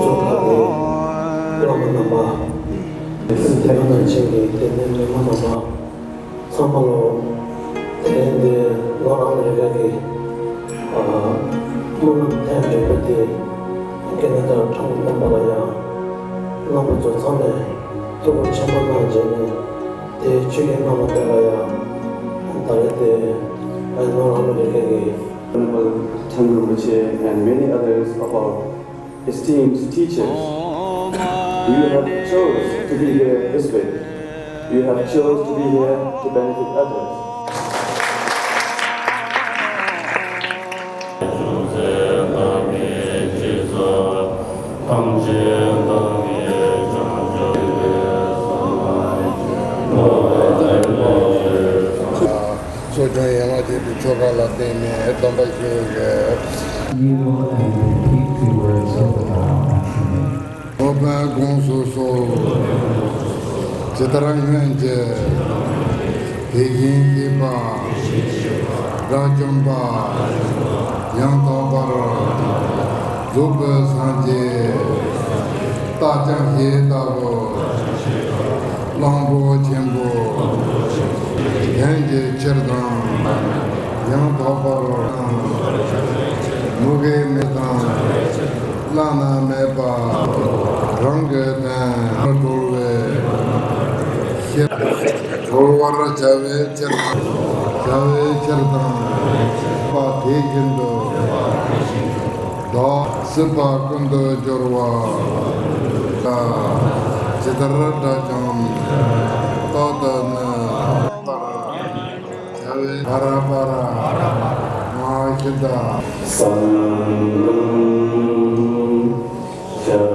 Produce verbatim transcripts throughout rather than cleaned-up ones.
ཚོགས་ཁག་གི་བླ་མ་རྣམ་པ། དེ་ག་ནང་བཞིན་གྱི་དེ་ནས་མི་མང་རྣམ་པ་ཚང་མ་ལོ། དེ་རིང་འདིར་ལོ་རང་ལས་ཀ་གི་སྨོན་ལམ་ཐེངས་རེ་བོ་དེ་ཀེ་ན་ཌ་ཁྲོམ་སྟོན་པ་ལ་ཡང་རྣམ་པ་ཚོ་ཚང་ནས་ཐུགས་ཁུར་ཆེན་པོ་གནང་བྱས་ནས། དེ་ཆོས་རྒྱལ་རྣམ་པ་དེ་ལ་ཡང་ད་རེས་དེ་ང་ནོར་ཨ་མི་རི་ཀ་གི། Venerable Thang Rinpoche and many others of our esteemed teachers, you have chose to be here this way. You have chose to be here to benefit others. གསོ་སྦྱོང་ཡན་ལག་བརྒྱད་པའི་ཆོ་ག་ལ་བརྟེན་ནས་སྡོམ་པ་ཞུ་གི། Kneel and repeat the words of the vow after me. སློབ་དཔོན་དགོངས་སུ་གསོལ། ཇི་ལྟར་སྔོན་གྱི་དེ་བཞིན་གཤེགས་པ་དགྲ་བཅོམ་པ་ཡང་དག་པར་རྫོགས་པའི་སངས་རྒྱས་རྟ་ཅང་ཤེས་ལྟ་བུ་གླང་པོ་ཆེན་པོ་དོན་གྱི་ཕྱིར་དང་། ཡང་དག་པར་དང་། མུ་གེ་མེད་དང་། བླ་ན་མེད་པ་རང་གི་དོན་གྲོལ་བའི་ཕྱིར། གྲོལ་བར་བྱ་བའི་ཕྱིར་དང་། བྱ་བའི་ཕྱིར་དང་། པ་དེ་བཞིན་དུ་བདག་སྲིད་པ་ཀུན་ཏུ་སྦྱོར་བ་ཇི་ལྟར་དགྲ་བཅོམ་རྟག་ཏུ་ནི། བར་བར་མ་ཤི་ད། སཾ་ཏམ་ཤ་ར་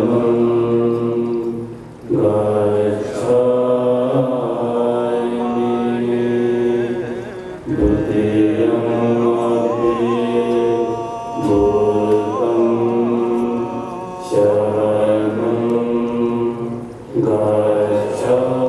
ནམ་ག་ཅ་མི། Dutiyam pi buddham saranam gacchāmi.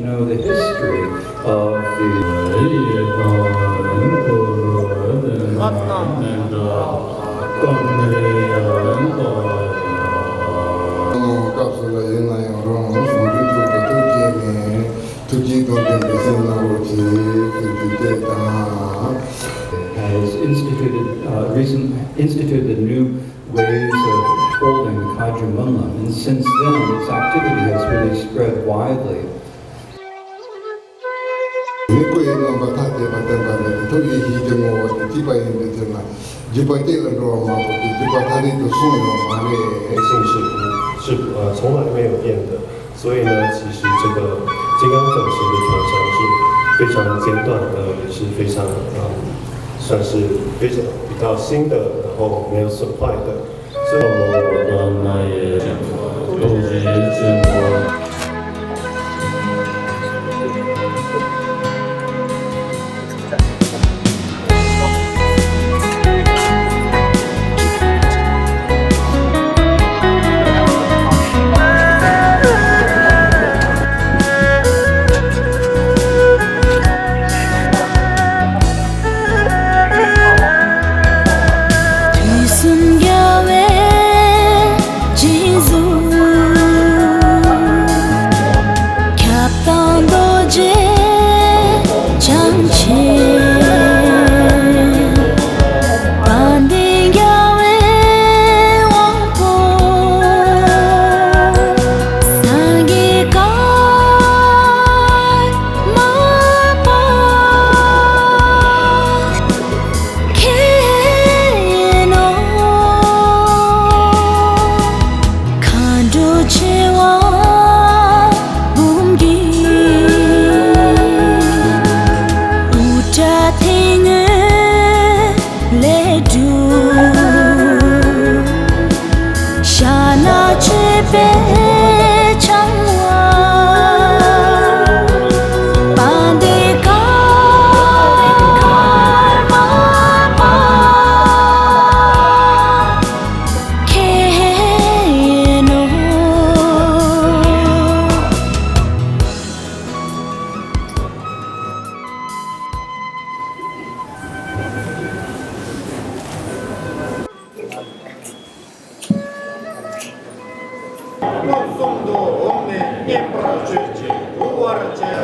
Know the history of the སྐབས་སུ་ལ་ཡིན་ན་ཡང་རང་ཟུང་འབྲེལ་ཐུགས་ཀྱི་ཐུགས་བསྐྱེད་ནས། ཐུགས་བསྐྱེད་དང་ལྡན་པའི་སེམས་གནང་རོགས་གྱིས་ཞེས་ཞུ་རྒྱུ་དང་། Has instituted, uh, recent, instituted new ways of holding the Kagyu Munlam, and since then its activity has really spread widely. མི་བསྐོ་བའི་རྣམ་པ་ཐ་དད་པ་བསྟན་པ་ནི་ཐུགས་ཀྱི་ཡིད་ཀྱི་ངོ་བོ་དེ་གཅིག་པ་ཡིན་པའི་ཕྱིར་ན། བརྒྱུད་པ་གཅིག་ལ་འགྲོ་བ་མ་གཏོགས་ཏེ་བརྒྱུད་པ་ཐ་དད་དུ་སོང་ཡོད་མ་རེད། 核心是是呃从来没有变的，所以呢，其实这个金刚总师的传承是非常简短的，也是非常嗯，算是非常比较新的，然后没有损坏的。 དུས་གསུམ་རྒྱལ་བའི་སྤྱན་ཟུར། ཁྱབ་བདག་རྡོ་རྗེ་འཆང་ཆེན། དཔལ་ལྡན་རྒྱལ་བའི་དབང་པོ། སངས་རྒྱས་ཀརྨ་པ། མཁྱེན་ནོ། མཁའ་འགྲོ་ཆེ་བ་འབུམ་གྱིས། དབུ་སྐྲ་ཐལ་མོ་ལས་གྲུབ། ཕྱག་ན་མཆོད་པའི་ཕྲེང་བ། དཔལ་ལྡན་ཀརྨ་པ་མཁྱེན་ནོ། སྐུ་གསུང་ཐུགས་འོག་ནས་མཉེས་པར་མཆོད་ཅིང་དགུག་པར་བྱེད།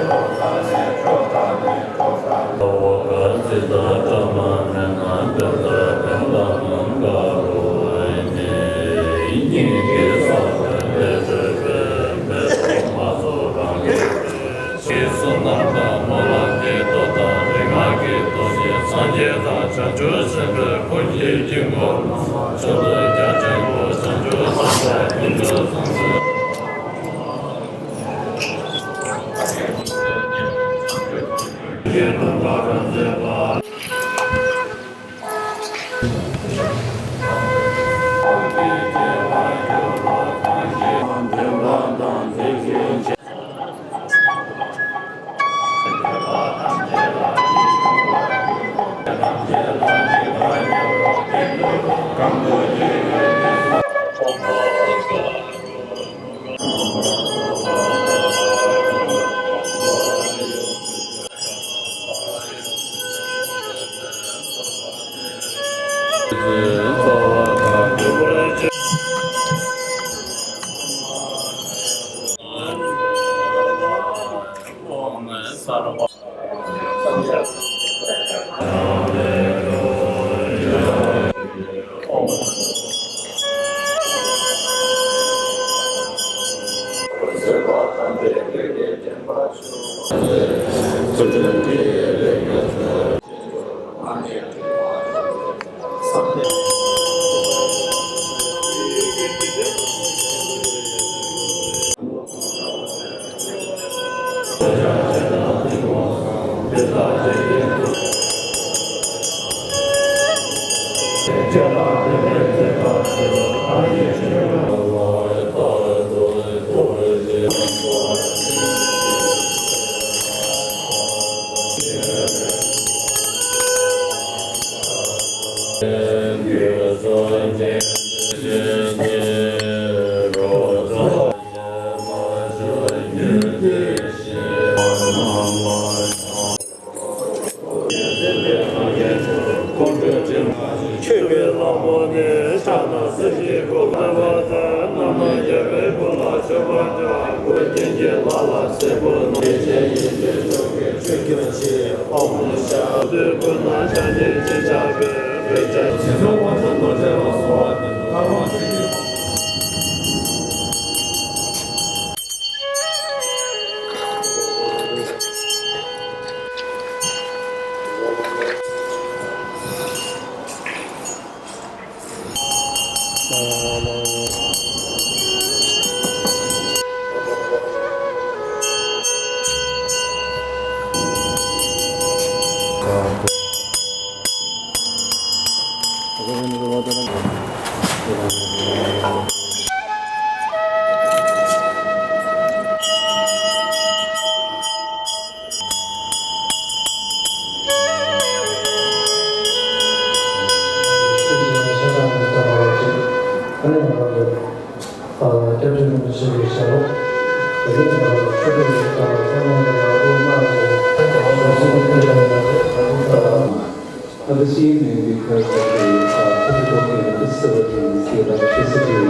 ཆོས་ཀྱི་ལྷ་མོ་ནི་ཕྱག་ན་སེར་ཞིང་བཀོད་པ་དང་། རྣམ་སྣང་རྒྱལ་བའི་སྐུ་ལ་མཆོད་པར་བྱ། སྐུ་རྒྱན་གྱི་ལྷ་ལ་སྲད་བུ་བསྣམས། ཆོས་ཀྱི་ཆེ་ཨོཾ་ཤཱ་ This evening, because of the, uh, difficulty in the facilities, the electricity,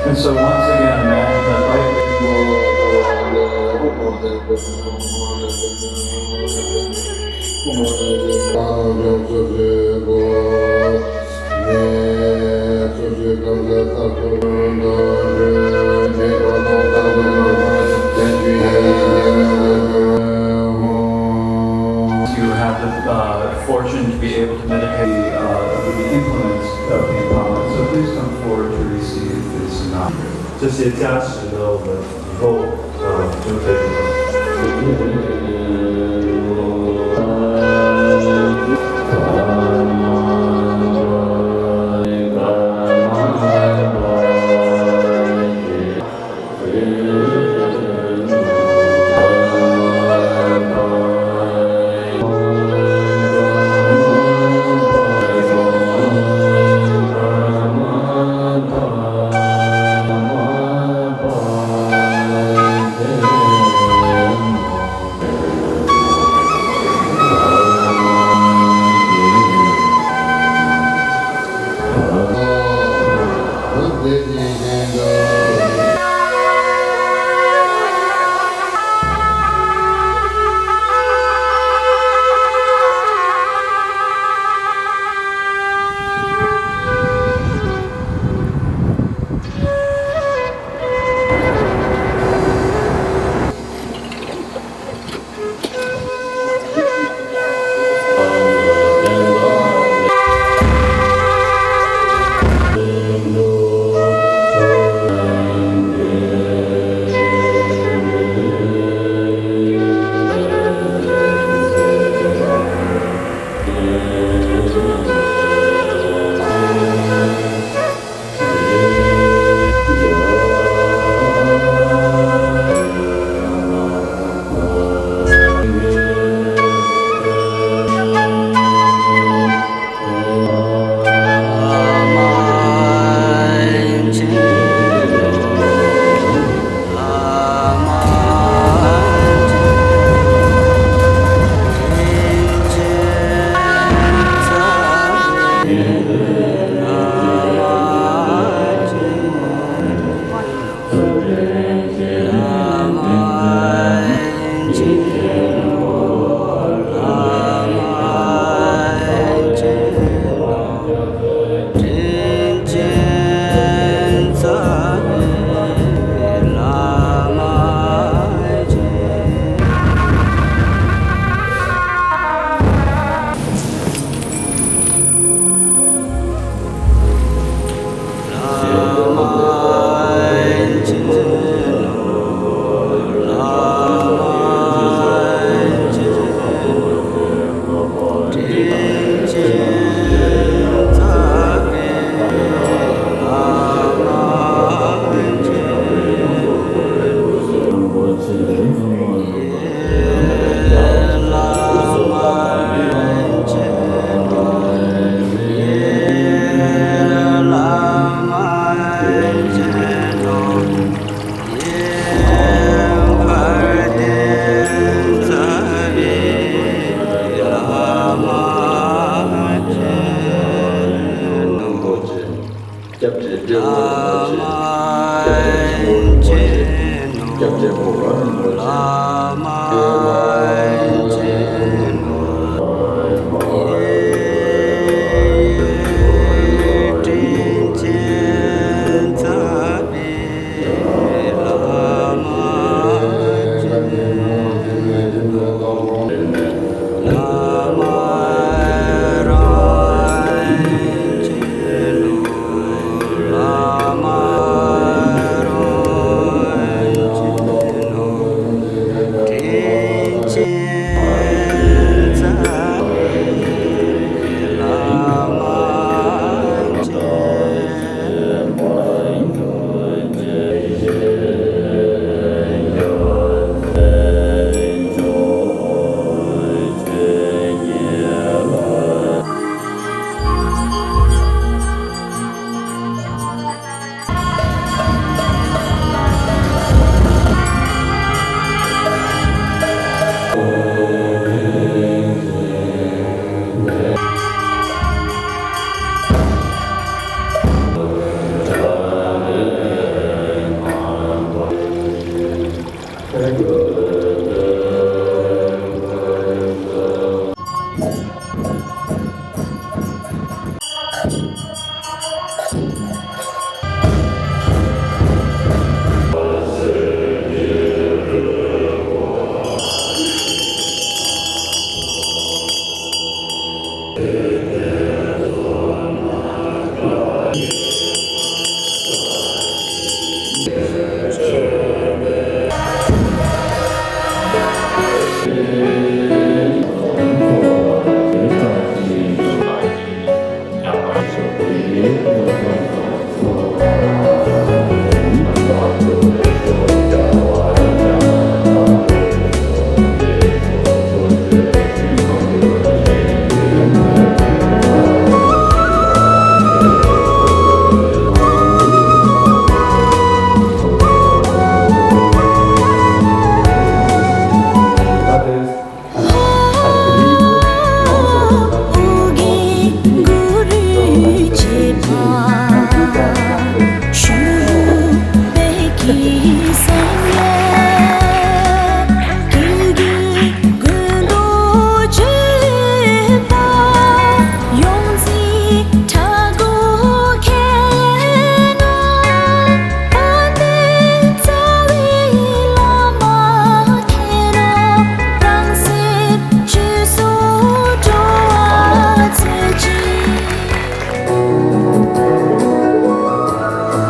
And so once again, man, the light You have the uh, fortune to be able to meditate uh, with the implements of the empowerment. So please come forward to receive this knowledge. 这些加持呢，我们以后呃就可以。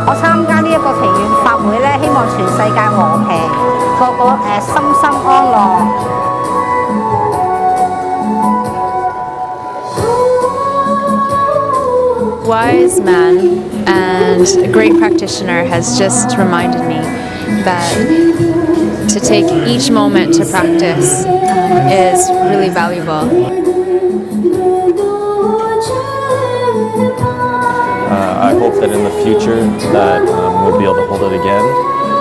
我參加呢一個祈願法會咧，希望全世界和平，個個誒身心安樂。 Wise man and a great practitioner has just reminded me that to take each moment to practice is really valuable. Uh, I hope that in the future that um, we'll be able to hold it again,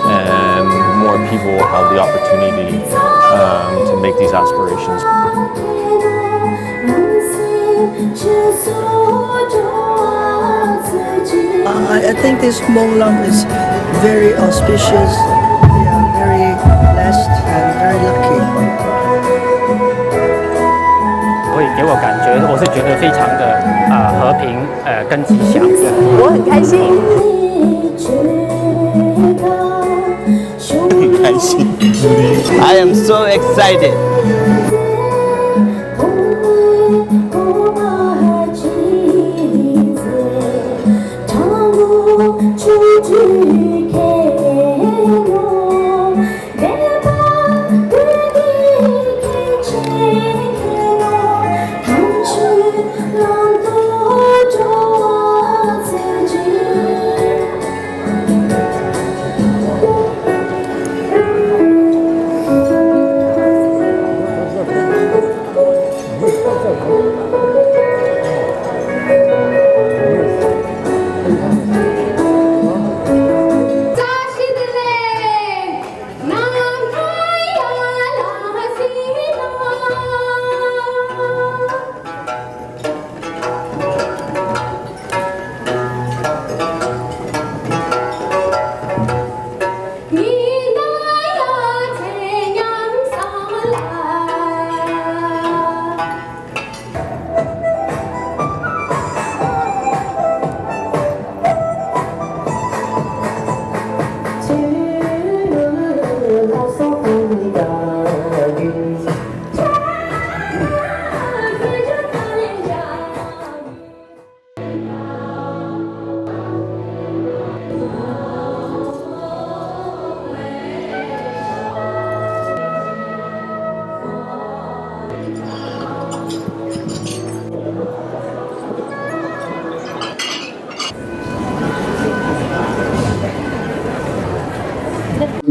and more people will have the opportunity um, to make these aspirations. I, I think this Monglam is very auspicious. We are very blessed and very lucky. 会给我感觉，我是觉得非常的呃和平，呃跟吉祥。我很开心。很开心。I am so excited.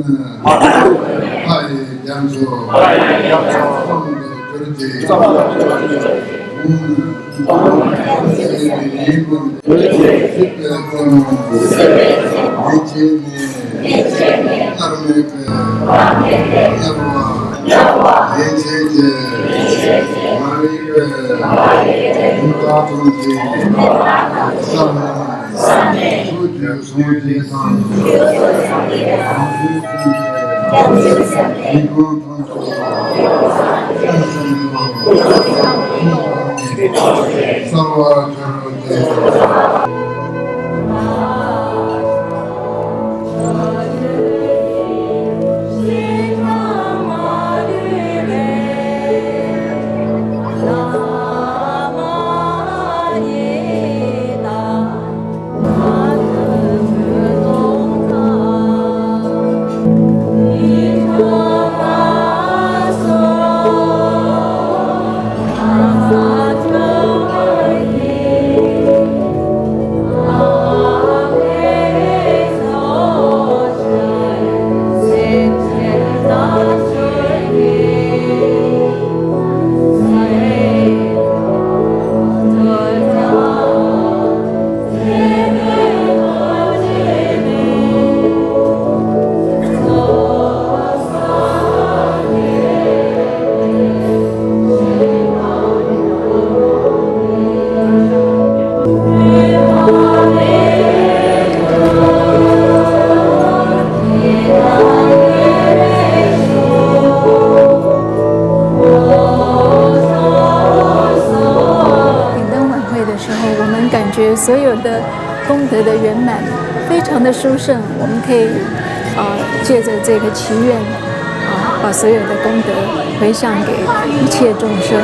ལྷ་ཡི་རྒྱ་མཚོ་ཁོང་དུ་གྱུར་ཅིག། ཨོཾ། སྲིད་པའི་ཀུན་སློང་ཡིད་ཀྱིས་ནི། མནར་མེད་པའི་དམྱལ་བ་ཡན་ཆད་ཀྱི་མ་རིག་པའི་འཁྲུལ་པ་ཐམས་ཅད་བསམ་མེད་སུ་འགྱུར་སོང་ཞིག་དང་། རྒྱ་མཚོའི་སེམས་ཀྱི་སྡིག་སྒང་ཐམས་ཅད་སེམས་སེམས་སུ་གསལ་བར་གྱུར་ཅིག།点灯晚会的时候，我们感觉所有的功德的圆满，非常的殊胜。我们可以，呃，借着这个祈愿，啊，把所有的功德回向给一切众生。